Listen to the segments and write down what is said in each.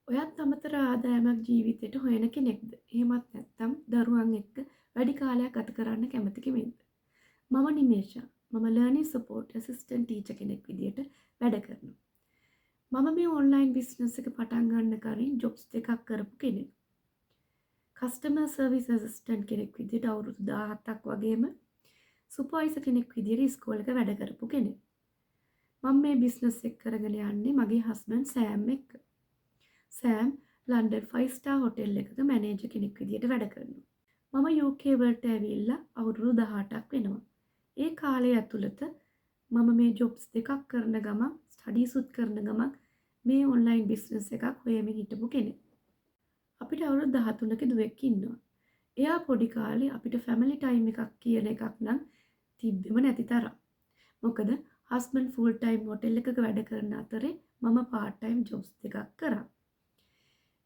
ඔයත් අමතර ආදායමක් ජීවිතේට හොයන කෙනෙක්ද? එහෙමත් නැත්නම් දරුවන් එක්ක වැඩි කාලයක් ගත කරන්න කැමති කෙනෙක්ද? මම නිමේෂා. මම ලර්නින් සපෝට් ඇසිස්ටන්ට් ටීචර් කෙනෙක් විදියට වැඩ කරනවා. මම මේ ඔන්ලයින් බිස්නස් එක පටන් ගන්න කලින් ජොබ්ස් දෙකක් කරපු කෙනෙක්. කස්ටමර් සර්විස් ඇසිස්ටන්ට් කෙනෙක් විදියට අවුරුදු 17ක් වගේම සුපර්වයිසර් කෙනෙක් විදියට ඉස්කෝලේක වැඩ කරපු කෙනෙක්. මම මේ බිස්නස් එක කරගෙන යන්නේ මගේ හස්බන්ඩ් සෑම් එක්ක. සෑම් ලන්ඩන් 5 ස්ටාර් හොටෙල් එකක මැනේජර් කෙනෙක් විදියට වැඩ කරනවා. මම UK වලට ඇවිල්ලා අවුරුදු 18ක් වෙනවා. ඒ කාලය ඇතුළත මම මේ ජොබ්ස් දෙකක් කරන ගමන්, ස්ටඩීසුත් කරන ගමන් මේ ඔන්ලයින් බිස්නස් එකක් හොයමින් හිටපු කෙනෙක්. අපිට අවුරුදු 13ක දුවෙක් ඉන්නවා. එයා පොඩි කාලේ අපිට ෆැමිලි ටයිම් එකක් කියන එකක් නම් තිබ්බෙම නැති තරම්. මොකද හස්බන්ඩ් ෆුල් ටයිම් හොටෙල් එකක වැඩ කරන අතරේ මම පාර්ට් ටයිම් ජොබ්ස් දෙකක් කරා.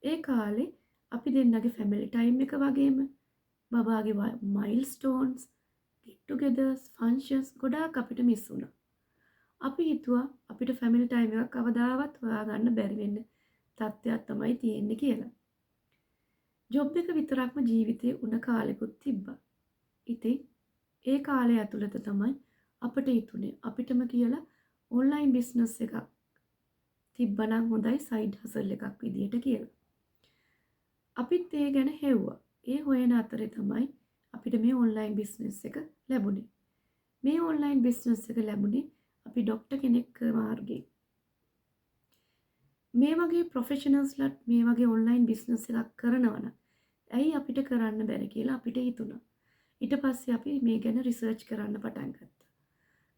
ඒ කාලේ අපි දෙන්නගේ ෆැමිලි ටයිම් එක වගේම බබාගේ මයිල්ස්ටෝන්ස්, ගෙට් ටුගෙදර්ස්, ෆන්ක්ෂන්ස් ගොඩාක් අපිට මිස් වුණා. අපි හිතුවා අපිට ෆැමිලි ටයිම් එකක් කවදාවත් හොයාගන්න බැරි වෙන්න තත්ත්වයක් තමයි තියෙන්නේ කියලා. ජොබ් එක විතරක්ම ජීවිතේ උන කාලෙකුත් තිබ්බා. ඉතින් ඒ කාලය ඇතුළත තමයි අපට හිතුනේ අපිටම කියලා ඔන්ලයින් බිස්නස් එකක් තිබ්බනම් හොඳයි සයිඩ් හසල් එකක් විදියට කියලා. අපිත් ඒ ගැන හෙව්වා. ඒ හොයන අතරේ තමයි අපිට මේ ඔන්ලයින් බිස්නස් එක ලැබුණේ. මේ ඔන්ලයින් බිස්නස් එක ලැබුණේ අපි ඩොක්ටර් කෙනෙක් මාර්ගයෙන්. මේ වගේ ප්‍රොෆෙෂනල්ස්ලත් මේ වගේ ඔන්ලයින් බිස්නස් එකක් කරනවා නම් ඇයි අපිට කරන්න බැරි කියලා අපිට හිතුණා. ඊට පස්සේ අපි මේ ගැන රිසර්ච් කරන්න පටන් ගත්තා.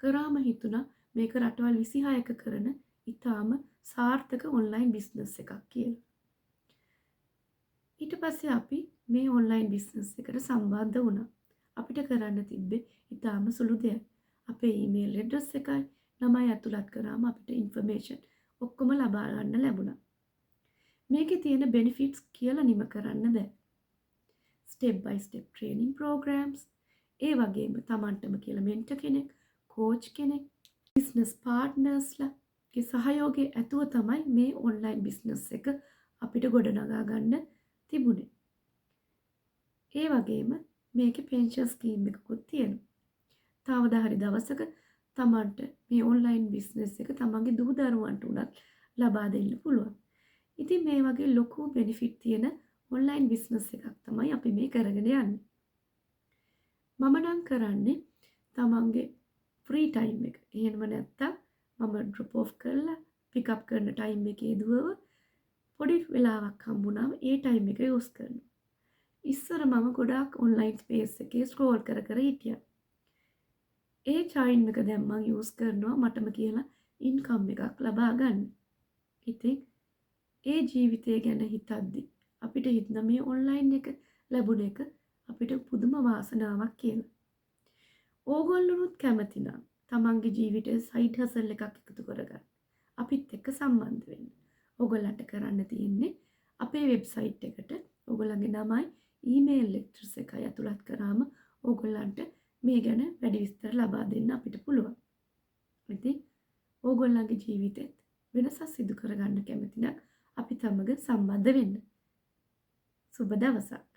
කරාම හිතුණා මේක රටවල් 26ක කරන ඉතාම සාර්ථක ඔන්ලයින් බිස්නස් එකක් කියලා. ඊට පස්සේ අපි මේ ඔන්ලයින් බිස්නස් එකට සම්බන්ධ වුණා. අපිට කරන්න තිබ්බේ ඉතාම සුළු දෙයක්. අපේ ඊමේල් ඇඩ්‍රස් එකයි නමයි ඇතුළත් කරාම අපිට ඉන්ෆර්මේෂන් ඔක්කොම ලබා ගන්න ලැබුණා. මේකේ තියෙන බෙනිෆිට්ස් කියලා නිම කරන්න බෑ. ස්ටෙප් බයි ස්ටෙප් ට්‍රේනින් ප්‍රෝග්‍රෑම්ස්, ඒ වගේම තමන්ටම කියලා මෙන්ටර් කෙනෙක්, කෝච් කෙනෙක්, බිස්නස් පාර්ට්නර්ස්ලා ගේ සහයෝගය ඇතුව තමයි මේ ඔන්ලයින් බිස්නස් එක අපිට ගොඩනගා ගන්න තිබුණේ. ඒ වගේම මේකේ පෙන්ෂන් ස්කීම් එකකුත් තියෙනවා. කවදා හරි දවසක තමන්ට මේ ඔන්ලයින් බිස්නස් එක තමන්ගේ දූ දරුවන්ට උනත් ලබා දෙන්න පුළුවන්. ඉතින් මේ වගේ ලොකු බෙනිෆිට් තියෙන ඔන්ලයින් බිස්නස් එකක් තමයි අපි මේ කරගෙන යන්නේ. මම නම් කරන්නේ තමන්ගේ ෆ්‍රී ටයිම් එක. එහෙම නැත්තම් මම ඩ්‍රොප් ඔෆ් කරලා පික් අප් කරන ටයිම් එකේ දුවව පොඩි වෙලාවක් හම්බුනාම ඒ ටයිම් එක යූස් කරනවා. ඉස්සර මම ගොඩාක් ඔන්ලයින් ස්පේස් එකේ ස්ක්‍රෝල් කර කර හිටියා. ඒ ටයිම් එක දැන් මං යූස් කරනවා මටම කියලා ඉන්කම් එකක් ලබා ගන්න. ඉතින් ඒ ජීවිතය ගැන හිතද්දි අපිට හිතුණා මේ ඔන්ලයින් එක ලැබුණ එක අපිට පුදුම වාසනාවක් කියලා. ඕගොල්ලොනුත් කැමති නම් තමන්ගේ ජීවිතේ සයිඩ් හසල් එකක් එකතු කරගන්න අපිත් එක්ක සම්බන්ධ වෙන්න. ඕගොල්ලන්ට කරන්න තියෙන්නේ අපේ වෙබ්සයිට් එකට ඕගොල්ලන්ගේ නමයි ඊමේල් ඇඩ්‍රස් එකයි ඇතුළත් කරාම ඕගොල්ලන්ට මේ ගැන වැඩි විස්තර ලබා දෙන්න අපිට පුළුවන්. ඉතින් ඕගොල්ලන්ගේ ජීවිතෙත් වෙනසක් සිදු කරගන්න කැමති නම් අපි සමග සම්බන්ධ වෙන්න. සුබ දවසක්.